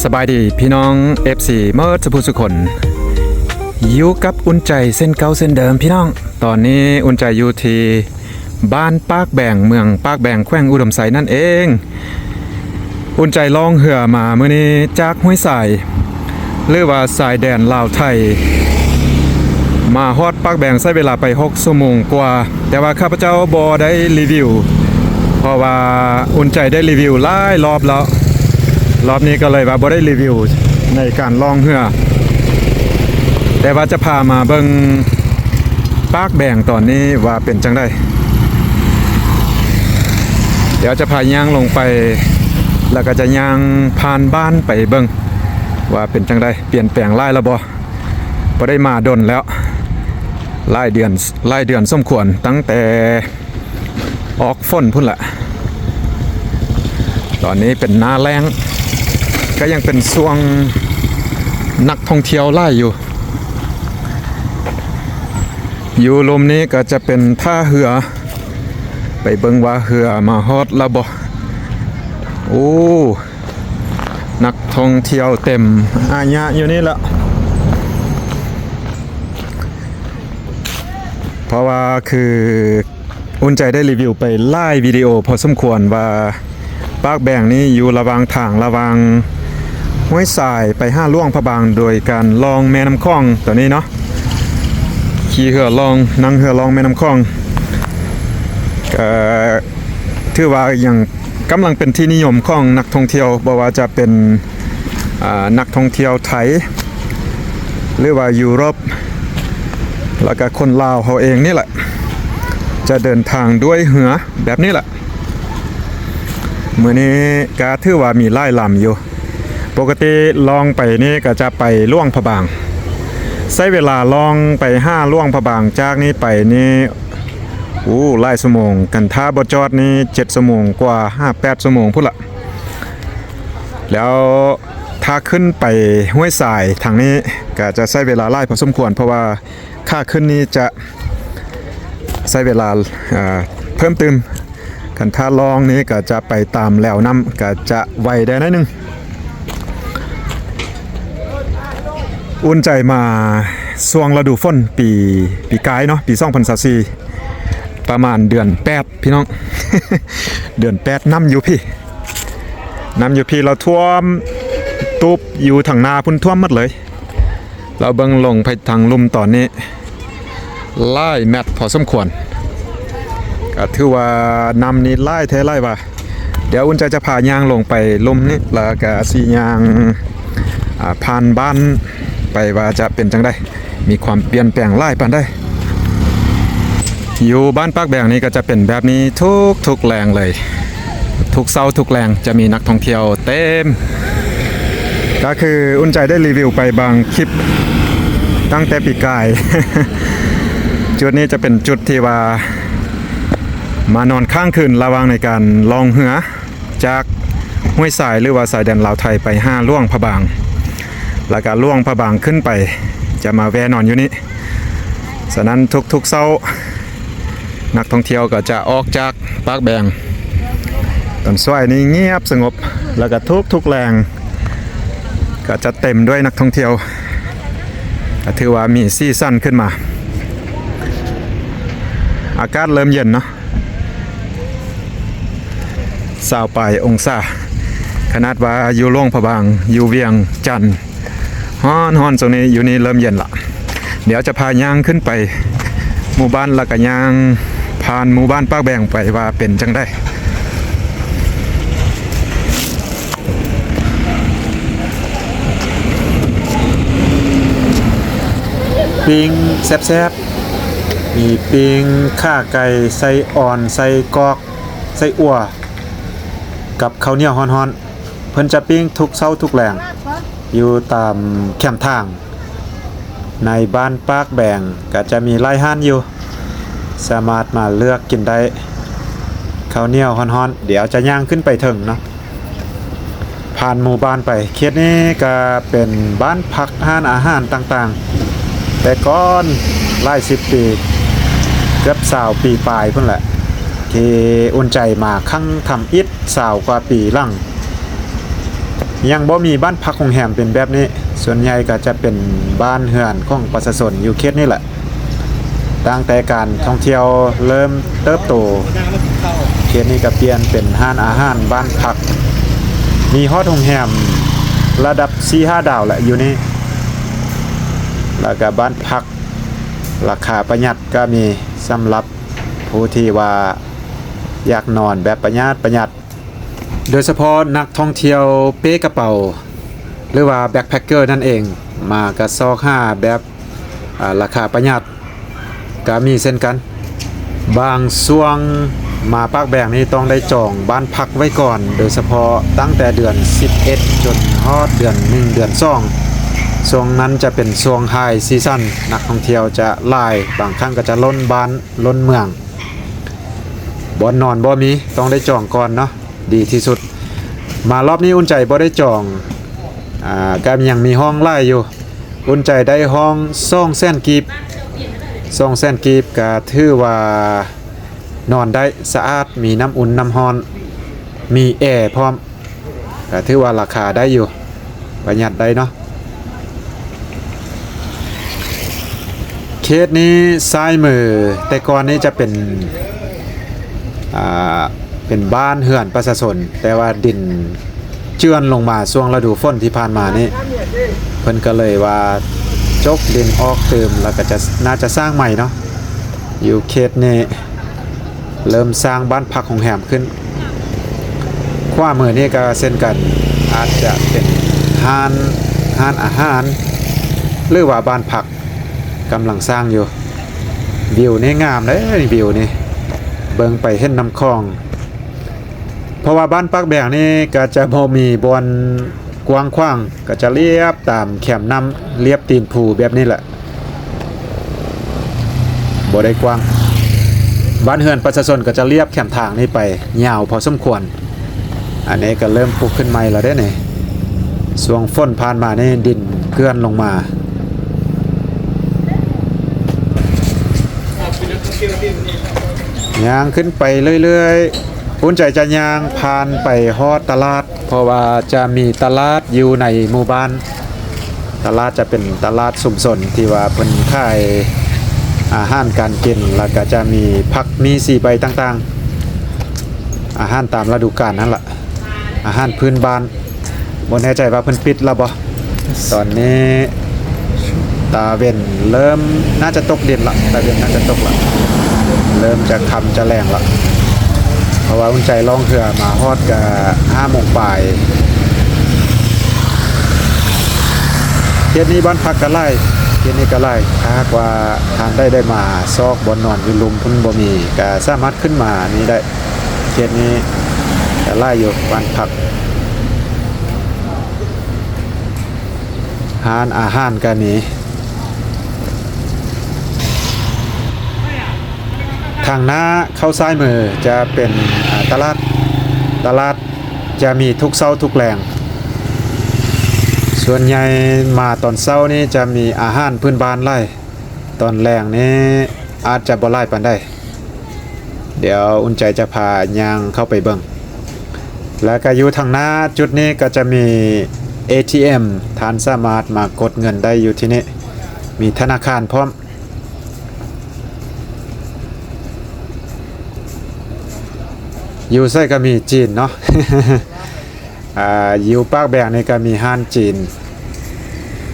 ສະບາຍດີພີ່ນ້ອງ ເອັຟຊີ ໝົດສູ່ຜູ້ສູ່ຄົນ ຢູ່ກັບອຸ່ນໃຈເຊັ່ນເກົ່າເຊັ່ນເດີມພີ່ນ້ອງ. ຕອນນີ້ອຸ່ນໃຈຢູ່ທີ່ບ້ານປາກແບງ ເມືອງປາກແບງ ແຂວງອຸດົມໄຊນັ້ນເອງ. ອຸ່ນໃຈລ່ອງເຮືອມາມື້ນີ້ຈາກຫ້ວຍຊາຍ ຫຼືວ່າຊາຍແດນລາວໄທ ມາຮອດປາກແບງໃຊ້ເວລາໄປຫົກຊົ່ວໂມງກວ່າ. ແຕ່ວ່າຂ້າພະເຈົ້າບໍ່ໄດ້ຣີວິວ ເພາະວ່າອຸ່ນໃຈໄດ້ຣີວິວຫຼາຍລອບແລ້ວ, ລອບນີ້ກໍເລີຍວ່າບໍ່ໄດ້ຣີວິວໃນການລ່ອງເຮືອ. ແຕ່ວ່າຈະພາມາເບິ່ງປາກແບງຕອນນີ້ວ່າເປັນຈັ່ງໃດ. ດຽວຈະພາຍ່າງລົງໄປ ແລ້ວກໍຈະຍ່າງຜ່ານບ້ານໄປເບິ່ງວ່າເປັນຈັ່ງໃດ, ປ່ຽນແປງຫຼາຍແລ້ວບໍ່? ບໍ່ໄດ້ມາດົນແລ້ວ ຫຼາຍເດືອນ ຫຼາຍເດືອນສົມຄວນ, ຕັ້ງແຕ່ອອກຝົນພຸ້ນລະ. ຕອນນີ້ເປັນໜ້າແລ້ງ ກໍຍັງເປັນຊ່ວງນັກທ່ອງທ່ຽວຫຼາຍຢູ່. ຢູ່ລຸ່ມນີ້ກໍຈະເປັນທ່າເຮືອ, ໄປເບິ່ງວ່າເຮືອມາຮອດແລ້ວບໍ່. ໂອ້ ນັກທ່ອງທ່ຽວເຕັມອາຍະຢູ່ນີ້ລະ. ເພາະວ່າຄືອຸ່ນໃຈໄດ້ຣີວິວໄປຫຼາຍວິດີໂອພໍສົມຄວນວ່າ ປາກແບງນີ້ຢູ່ລະຫວ່າງທາງລະຫວ່າງຫ້ວຍຊາຍໄປຫາຫຼວງພະບາງ ໂດຍການລ່ອງແມ່ນ້ຳຂອງຕົວນີ້ເນາະ, ຂີ່ເຮືອລ່ອງ ນັ່ງເຮືອລ່ອງແມ່ນ້ຳຂອງ. ເອີ ຖືວ່າຍັງ ກຳລັງເປັນທີ່ນິຍົມຂອງນັກທ່ອງທ່ຽວ, ບໍ່ວ່າຈະເປັນ ອາ ນັກທ່ອງທ່ຽວໄທ ຫຼືວ່າຢູໂຣບ ແລ້ວກະຄົນລາວເຮົາເອງນີ້ແຫຼະ ຈະເດີນທາງດ້ວຍເຮືອແບບນີ້ແຫຼະ. ມື້ນີ້ກະຖືວ່າມີຫຼາຍລຳຢູ່, ປົກກະຕິລ່ອງໄປນີ້ກະຈະໄປຫຼວງພະບາງ, ໃຊ້ເວລາລ່ອງໄປຫາຫຼວງພະບາງຈາກນີ້ໄປນີ້ ໂອ້ ຫຼາຍຊົ່ວໂມງ, ຄັນຖ້າບໍ່ຈອດນີ້ເຈັດຊົ່ວໂມງກວ່າ ຫາແປດຊົ່ວໂມງພຸ້ນລະ. ແລ້ວຖ້າຂຶ້ນໄປຫ້ວຍຊາຍທາງນີ້ ກະຈະໃຊ້ເວລາຫຼາຍພໍສົມຄວນ, ເພາະວ່າຂາຂຶ້ນນີ້ຈະໃຊ້ເວລາ ເອີ ເພີ່ມຕື່ມ, ຄັນຖ້າລ່ອງນີ້ກະຈະໄປຕາມແລວນ້ຳ ກະຈະໄວໄດ້ໜ້ອຍໜຶ່ງ. ອຸ່ນໃຈມາຊ່ວງລະດູຝົນປີ ປີກາຍເນາະ ປີສອງພັນຊາວສີ່ ປະມານເດືອນແປດພີ່ນ້ອງ, ເດືອນແປດນ້ຳຢູ່ພີ້ ນ້ຳຢູ່ພີ້ ແລ້ວຖ້ວມຕູບຢູ່ທາງໜ້າພຸ້ນ ຖ້ວມໝົດເລີຍ. ແລ້ວເບິ່ງລົງໄປທາງລຸ່ມຕອນນີ້ ຫຼາຍແມັດພໍສົມຄວນ, ກໍຖືວ່ານ້ຳນີ້ຫຼາຍແທ້ຫຼາຍວ່າ. ດຽວອຸ່ນໃຈຈະພາຍ່າງລົງໄປລຸ່ມນີ້ ແລ້ວກໍຊິຍ່າງ ອາ ຜ່ານບ້ານໄປວ່າຈະເປັນຈັ່ງໃດ, ມີຄວາມປ່ຽນແປງຫຼາຍປານໃດ. ຢູ່ບ້ານປາກແບງນີ້ກໍຈະເປັນແບບນີ້ທຸກໆແລງເລີຍ. ທຸກເຊົ້າທຸກແລງຈະມີນັກທ່ອງທ່ຽວເຕັມ. ກໍຄືອຸ່ນໃຈໄດ້ຣີວິວໄປບາງຄລິບຕັ້ງແຕ່ປີກາຍ. ຈຸດນີ້ຈະເປັນຈຸດທີ່ວ່າມານອນຄ້າງຄືນລະຫວ່າງໃນການລ່ອງເຮືອຈາກຫ້ວຍຊາຍ ຫຼືວ່າຊາຍແດນລາວໄທໄປຫາຫຼວງພະບາງ, ແລ້ວກະຫຼວງພະບາງຂຶ້ນໄປ ຈະມາແວ່ນອນຢູ່ນີ້. ສະນັ້ນທຸກໆເຊົ້າ ນັກທ່ອງທ່ຽວກໍຈະອອກຈາກປາກແບງ. ຕອນສວຍນີ້ງຽບສະຫງົບ, ແລ້ວກໍທຸກໆແລງກໍຈະເຕັມດ້ວຍນັກທ່ອງທ່ຽວ, ກໍຖືວ່າມີສີສັນຂຶ້ນມາ. ອາກາດເລີ່ມເຢັນເນາະ, ຊາວປາຍອົງສາ. ຂະໜາດວ່າຢູ່ຫຼວງພະບາງ, ຢູ່ວຽງຈັນ ຮ້ອນໆ ຊ່ວງນີ້ຢູ່ນີ້ເລີ່ມເຢັນລະ. ດຽວຈະພາຍ່າງຂຶ້ນໄປໝູ່ບ້ານ ແລ້ວກະຍ່າງຜ່ານໝູ່ບ້ານປາກແບງໄປວ່າເປັນຈັ່ງໃດ. ປີ້ງແຊບໆ ມີປີ້ງຂາໄກ່ ໄສ້ອ່ອນ ໄສ້ກອກ ໄສ້ອົ່ວ ກັບເຂົ້າໜຽວຮ້ອນໆ. ເພິ່ນຈະປີ້ງທຸກເຊົ້າທຸກແລງ ຢູ່ຕາມແຄມທາງ. ໃນບ້ານປາກແບງກໍຈະມີຫຼາຍຮ້ານຢູ່, ສາມາດມາເລືອກກິນໄດ້. ເຂົ້າໜຽວຮ້ອນໆ. ດຽວຈະຍ່າງຂຶ້ນໄປເທິງເນາະ, ຜ່ານໝູ່ບ້ານໄປ. ເຂດນີ້ກໍເປັນບ້ານພັກ ຮ້ານອາຫານຕ່າງໆ, ແຕ່ກ່ອນຫຼາຍສິບປີ ເກືອບຊາວປີປາຍພຸ້ນແຫຼະ ທີ່ອຸ່ນໃຈມາຄັ້ງທຳອິດ ຊາວກວ່າປີຫຼັງ. ຍັງບໍ່ມີບ້ານພັກໂຮງແຮມເປັນແບບນີ້, ສ່ວນໃຫຍ່ກໍຈະເປັນບ້ານເຮືອນຂອງປະຊາຊົນຢູ່ເຂດນີ້ແຫຼະ. ຕັ້ງແຕ່ການທ່ອງທ່ຽວເລີ່ມເຕີບໂຕ, ເຂດນີ້ກໍປ່ຽນເປັນຮ້ານອາຫານ, ບ້ານພັກ, ມີຮອດໂຮງແຮມລະດັບສີ່ຫ້າດາວແຫຼະຢູ່ນີ້. ແລ້ວກໍບ້ານພັກລາຄາປະຢັດກໍມີ, ສຳລັບຜູ້ທີ່ວ່າຢາກນອນແບບປະຢັດປະຢັດ. ໂດຍສະເພາະນັກທ່ອງທ່ຽວເປ້ກະເປົາ ຫຼືວ່າ backpacker ນັ້ນເອງ, ມາກະຊອກຫາແບບ ອາ ລາຄາປະຢັດກະມີເຊັ່ນກັນ. ບາງຊ່ວງມາປາກແບງນີ້ຕ້ອງໄດ້ຈອງບ້ານພັກໄວ້ກ່ອນ, ໂດຍສະເພາະຕັ້ງແຕ່ເດືອນສິບເອັດຈົນຮອດເດືອນໜຶ່ງ ເດືອນສອງ, ຊ່ວງນັ້ນຈະເປັນຊ່ວງ high season, ນັກທ່ອງທ່ຽວຈະຫຼາຍ, ບາງຄັ້ງກໍຈະລົ້ນບ້ານລົ້ນເມືອງ. ບ່ອນນອນບໍ່ມີ, ຕ້ອງໄດ້ຈອງກ່ອນເນາະ ດີທີ່ສຸດ. ມາລອບນີ້ອຸ່ນໃຈບໍ່ໄດ້ຈອງ, ອາ ກໍຍັງມີຫ້ອງຫຼາຍຢູ່. ອຸ່ນໃຈໄດ້ຫ້ອງສອງແສນກີບ, ສອງແສນກີບກໍຖືວ່ານອນໄດ້, ສະອາດ, ມີນ້ຳອຸ່ນນ້ຳຮ້ອນ, ມີແອພ້ອມ. ກໍຖືວ່າລາຄາໄດ້ຢູ່, ປະຢັດໄດ້ເນາະ. ເຂດນີ້ຊ້າຍມື, ແຕ່ກ່ອນນີ້ຈະເປັນ ອາ ເປັນບ້ານເຮືອນປະຊາຊົນ, ແຕ່ວ່າດິນເຈື່ອນລົງມາຊ່ວງລະດູຝົນທີ່ຜ່ານມານີ້, ເພິ່ນກໍເລີຍວ່າຈົກດິນອອກຕື່ມ ແລ້ວກໍຈະ ໜ້າຈະສ້າງໃໝ່ເນາະ. ຢູ່ເຂດນີ້ ເລີ່ມສ້າງບ້ານພັກໂຮງແຮມຂຶ້ນ. ຂວາມືນີ້ກໍເຊັ່ນກັນ, ອາດຈະເປັນຮ້ານ ຮ້ານອາຫານ ຫຼືວ່າບ້ານພັກ, ກຳລັງສ້າງຢູ່. ວິວນີ້ງາມເດ້, ວິວນີ້ ເບິ່ງໄປເຫັນນ້ຳຂອງ. ເພາະວ່າບ້ານປາກແບງນີ້ກໍຈະບໍ່ມີບ່ອນກວ້າງຂວາງ, ກໍຈະລຽບຕາມແຄມນ້ຳ, ລຽບຕີນພູແບບນີ້ແຫຼະ. ບໍ່ໄດ້ກວ້າງ. ບ້ານເຮືອນປະຊາຊົນກໍຈະລຽບແຄມທາງນີ້ໄປຍາວພໍສົມຄວນ. ອັນນີ້ກໍເລີ່ມປຸກຂຶ້ນໃໝ່ແລ້ວເດ້ນີ້. ຊ່ວງຝົນຜ່ານມານີ້ດິນເກືອນລົງມາ. ຍ່າງຂຶ້ນໄປເລື້ອຍໆ, ອຸ່ນໃຈຈະຍ່າງຜ່ານໄປຮອດຕະຫຼາດ, ເພາະວ່າຈະມີຕະຫຼາດຢູ່ໃນໝູ່ບ້ານ. ຕະຫຼາດຈະເປັນຕະຫຼາດຊຸມຊົນທີ່ວ່າເພິ່ນຂາຍອາຫານການກິນ, ແລ້ວກໍຈະມີຜັກມີສີໃບຕ່າງໆ, ອາຫານຕາມລະດູການຫັ້ນລະ, ອາຫານພື້ນບ້ານ. ບໍ່ແນ່ໃຈວ່າເພິ່ນປິດແລ້ວບໍ່. ຕອນນີ້ຕາເວັນເລີ່ມ ໜ້າຈະຕົກດິນລະ, ຕາເວັນໜ້າຈະຕົກລະ, ເລີ່ມຈະຄ່ຳຈະແລງລະ. ເພາະວ່າອຸ່ນໃຈລ່ອງເຮືອມາຮອດກະຫ້າໂມງປາຍ. ເຂດນີ້ບ້ານພັກກໍຫຼາຍ, ເຂດນີ້ກໍຫຼາຍ. ຖ້າຫາກວ່າທ່ານໃດໄດ້ມາຊອກບ່ອນນອນຢູ່ລຸ່ມພຸ້ນບໍ່ມີ, ກໍສາມາດຂຶ້ນມານີ້ໄດ້. ເຂດນີ້ກໍຫຼາຍຢູ່, ບ້ານພັກ, ຮ້ານອາຫານກໍມີ. ທາງໜ້າເຂົ້າຊ້າຍມືຈະເປັນ ອາ ຕະຫຼາດ, ຕະຫຼາດຈະມີທຸກເຊົ້າທຸກແລງ. ສ່ວນໃຫຍ່ມາຕອນເຊົ້ານີ້ຈະມີອາຫານພື້ນບ້ານຫຼາຍ, ຕອນແລງນີ້ອາດຈະບໍ່ຫຼາຍປານໃດ. ດຽວອຸ່ນໃຈຈະພາຍ່າງເຂົ້າໄປເບິ່ງ. ແລ້ວກໍຢູ່ທາງໜ້າຈຸດນີ້ກໍຈະມີ ເອທີເອັມ, ທ່ານສາມາດມາກົດເງິນໄດ້ຢູ່ທີ່ນີ້, ມີທະນາຄານພ້ອມ. ຢູ່ໃສກໍມີຈີນເນາະ. ອາ ຢູ່ປາກແບງນີ້ກໍມີຮ້ານຈີນ,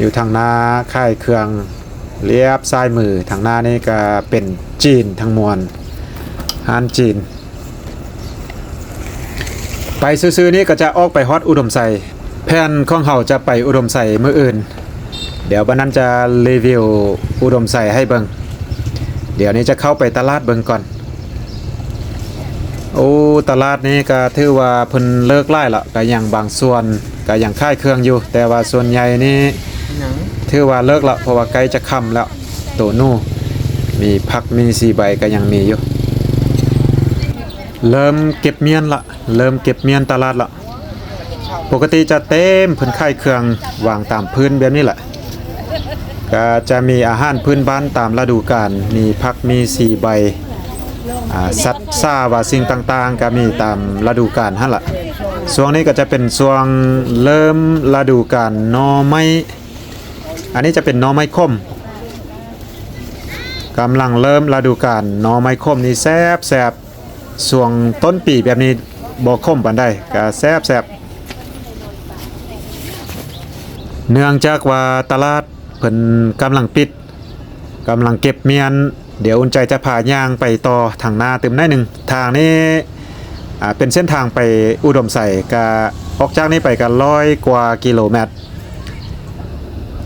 ຢູ່ທາງໜ້າຂາຍເຄື່ອງ, ລຽບຊ້າຍມືທາງໜ້ານີ້ກໍເປັນຈີນທັງມວນ, ຮ້ານຈີນ. ໄປຊື່ໆນີ້ກໍຈະອອກໄປຮອດອຸດົມໄຊ. ແຜນຂອງເຮົາຈະໄປອຸດົມໄຊມື້ອື່ນ. ດຽວບັດນັ້ນຈະຣີວິວອຸດົມໄຊໃຫ້ເບິ່ງ. ດຽວນີ້ຈະເຂົ້າໄປຕະຫຼາດເບິ່ງກ່ອນ. ໂອ້ ຕະຫຼາດນີ້ກໍຖືວ່າເພິ່ນເລີກຫຼາຍລະ, ກໍຍັງບາງສ່ວນກໍຍັງຂາຍເຄື່ອງຢູ່, ແຕ່ວ່າສ່ວນໃຫຍ່ນີ້ ຫຍັງ? ຖືວ່າເລີກລະ, ເພາະວ່າໃກ້ຈະຄ່ຳແລ້ວ. ໂຕໜູ ມີຜັກມີສີໃບກໍຍັງມີຢູ່. ເລີ່ມເກັບມ້ຽນລະ, ເລີ່ມເກັບມ້ຽນຕະຫຼາດລະ. ປົກກະຕິຈະເຕັມ, ເພິ່ນຂາຍເຄື່ອງວາງຕາມພື້ນແບບນີ້ແຫຼະ. ກໍຈະມີອາຫານພື້ນບ້ານຕາມລະດູການ, ມີຜັກມີສີໃບ, ອາ ສັດສາວ່າສິ່ງຕ່າງໆ ກໍມີຕາມລະດູການຫັ້ນລະ. ຊ່ວງນີ້ກໍຈະເປັນຊ່ວງເລີ່ມລະດູການໜໍ່ໄມ້ ອັນນີ້ຈະເປັນໜໍ່ໄມ້ຂົມ ກຳລັງເລີ່ມລະດູການໜໍ່ໄມ້ຂົມນີ້ແຊບໆ ຊ່ວງຕົ້ນປີແບບນີ້ບໍ່ຂົມປານໃດ ກະແຊບໆ ເນື່ອງຈາກວ່າຕະຫຼາດເພິ່ນກຳລັງປິດ ກຳລັງເກັບມ້ຽນ ດຽວອຸ່ນໃຈຈະພາຍ່າງໄປຕໍ່ທາງໜ້າຕື່ມໜ້ອຍໜຶ່ງ. ທາງນີ້ ອ່າ ເປັນເສັ້ນທາງໄປອຸດົມໄຊ ກະອອກຈາກນີ້ໄປກະຮ້ອຍກວ່າກິໂລແມັດ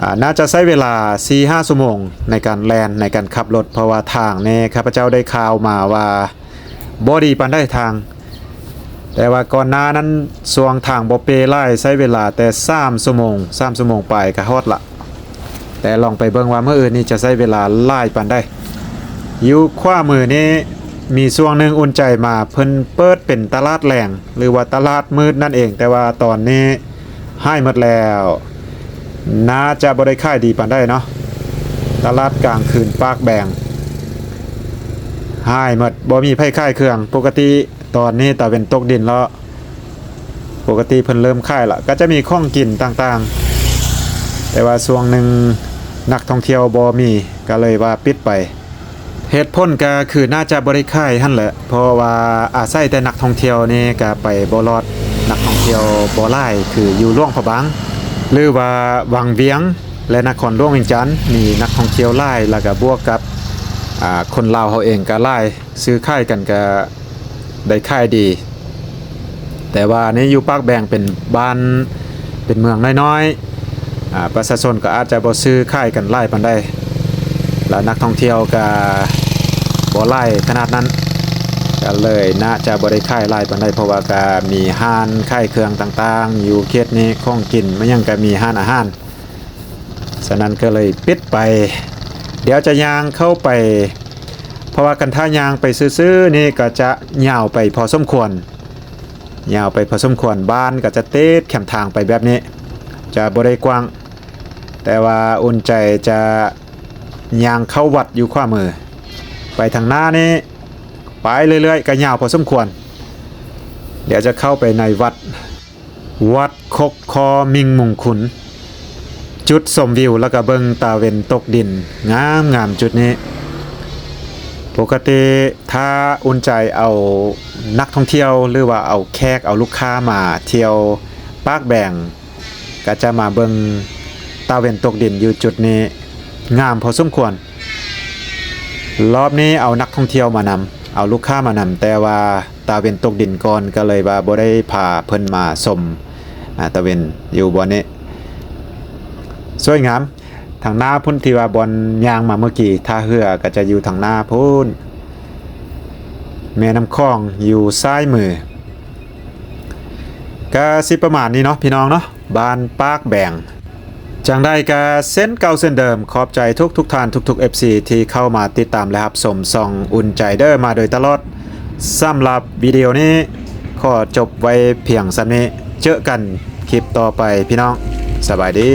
ອ່າ ໜ້າຈະໃຊ້ເວລາສີ່ຫ້າຊົ່ວໂມງໃນການແລ່ນ ໃນການຂັບລົດ ເພາະວ່າທາງນີ້ຂ້າພະເຈົ້າໄດ້ຂ່າວມາວ່າບໍ່ດີປານໃດທາງ ແຕ່ວ່າກ່ອນໜ້ານັ້ນ ຊ່ວງທາງບໍ່ເປຫຼາຍ ໃຊ້ເວລາແຕ່ສາມຊົ່ວໂມງ ສາມຊົ່ວໂມງປາຍກະຮອດລະ ແຕ່ລອງໄປເບິ່ງວ່າມື້ອື່ນນີ້ຈະໃຊ້ເວລາຫຼາຍປານໃດ. ຢູ່ຂວາມືນີ້ມີຊ່ວງໜຶ່ງອຸ່ນໃຈມາ ເພິ່ນເປີດເປັນຕະຫຼາດແລງ ຫຼືວ່າຕະຫຼາດມືດນັ້ນເອງ ແຕ່ວ່າຕອນນີ້ຫາຍໝົດແລ້ວ ໜ້າຈະບໍ່ໄດ້ຂາຍດີປານໃດເນາະ. ຕະຫຼາດກາງຄືນປາກແບງຫາຍໝົດ ບໍ່ມີໃຜຂາຍເຄື່ອງ. ປົກກະຕິຕອນນີ້ຕາເວັນຕົກດິນແລ້ວ ປົກກະຕິເພິ່ນເລີ່ມຂາຍລະ ກໍຈະມີຂອງກິນຕ່າງໆ ແຕ່ວ່າຊ່ວງໜຶ່ງນັກທ່ອງທ່ຽວບໍ່ມີ ກໍເລີຍວ່າປິດໄປ. ເຫດຜົນກໍຄືໜ້າຈະບໍ່ໄດ້ຂາຍຫັ້ນແຫຼະ ເພາະວ່າອາໄສແຕ່ນັກທ່ອງທ່ຽວນີ້ກໍໄປບໍ່ລອດ. ນັກທ່ອງທ່ຽວບໍ່ຫຼາຍຄືຢູ່ຫຼວງພະບາງ ຫຼືວ່າວັງວຽງ ແລະ ນະຄອນຫຼວງວຽງຈັນ ມີນັກທ່ອງທ່ຽວຫຼາຍ ແລ້ວກໍບວກກັບ ອ່າ ຄົນລາວເຮົາເອງກໍຫຼາຍ ຊື້ຂາຍກັນກໍໄດ້ຂາຍດີ. ແຕ່ວ່ານີ້ຢູ່ປາກແບງເປັນບ້ານ ເປັນເມືອງນ້ອຍໆ ອາ ປະຊາຊົນກໍອາດຈະບໍ່ຊື້ຂາຍກັນຫຼາຍປານໃດ ແລະ ນັກທ່ອງທ່ຽວກໍບໍ່ຫຼາຍຂະໜາດນັ້ນ ກໍເລີຍໜ້າຈະບໍ່ໄດ້ຂາຍຫຼາຍປານໃດ ເພາະວ່າກໍມີຮ້ານຂາຍເຄື່ອງຕ່າງໆ ຢູ່ເຂດນີ້ ຂອງກິນມາຫຍັງກໍມີ ຮ້ານອາຫານ. ສະນັ້ນກໍເລີຍປິດໄປ. ດຽວຈະຍ່າງເຂົ້າໄປ ເພາະວ່າຄັນຖ້າຍ່າງໄປຊື່ໆນີ້ກໍຈະຍາວໄປພໍສົມຄວນ ຍາວໄປພໍສົມຄວນ. ບ້ານກໍຈະຕິດແຄມທາງໄປແບບນີ້ ຈະບໍ່ໄດ້ກວ້າງ. ແຕ່ວ່າອຸ່ນໃຈຈະຍ່າງເຂົ້າວັດຢູ່ຂວາມື. ໄປທາງໜ້ານີ້ ໄປເລື້ອຍໆ ກໍຍາວພໍສົມຄວນ. ດຽວຈະເຂົ້າໄປໃນວັດ ວັດຄົກຄໍມິງມຸງຄຸນ ຈຸດຊົມວິວ ແລ້ວກໍເບິ່ງຕາເວັນຕົກດິນ ງາມໆ ຈຸດນີ້. ປົກກະຕິຖ້າອຸ່ນໃຈເອົານັກທ່ອງທ່ຽວ ຫຼືວ່າເອົາແຂກ ເອົາລູກຄ້າມາທ່ຽວປາກແບງ ກໍຈະມາເບິ່ງຕາເວັນຕົກດິນຢູ່ຈຸດນີ້ ງາມພໍສົມຄວນ. ລອບນີ້ເອົານັກທ່ອງທ່ຽວມານຳ ເອົາລູກຄ້າມານຳ ແຕ່ວ່າຕາເວັນຕົກດິນກ່ອນ ກໍເລີຍວ່າບໍ່ໄດ້ພາເພິ່ນມາຊົມ ອາ ຕາເວັນຢູ່ບ່ອນນີ້ ສວຍງາມ. ທາງໜ້າພຸ້ນທີ່ວ່າບ່ອນຍ່າງມາເມື່ອກີ້ ທ່າເຮືອກໍຈະຢູ່ທາງໜ້າພຸ້ນ ແມ່ນ້ຳຂອງຢູ່ຊ້າຍມື. ກະຊິປະມານນີ້ເນາະ ພີ່ນ້ອງເນາະ ບ້ານປາກແບງ. ຈັ່ງໃດກະເຊັ່ນເກົ່າເຊັ່ນເດີມ ຂອບໃຈທຸກໆທ່ານ ທຸກໆ ເອັຟຊີ ທີ່ເຂົ້າມາຕິດຕາມ ແລະ ຮັບຊົມຊ່ອງອຸ່ນໃຈເດີມາໂດຍຕະຫຼອດ. ສຳລັບວິດີໂອນີ້ ຂໍຈົບໄວ້ພຽງສ່ຳນີ້ ເຈີກັນຄລິບຕໍ່ໄປ ພີ່ນ້ອງ ສະບາຍດີ.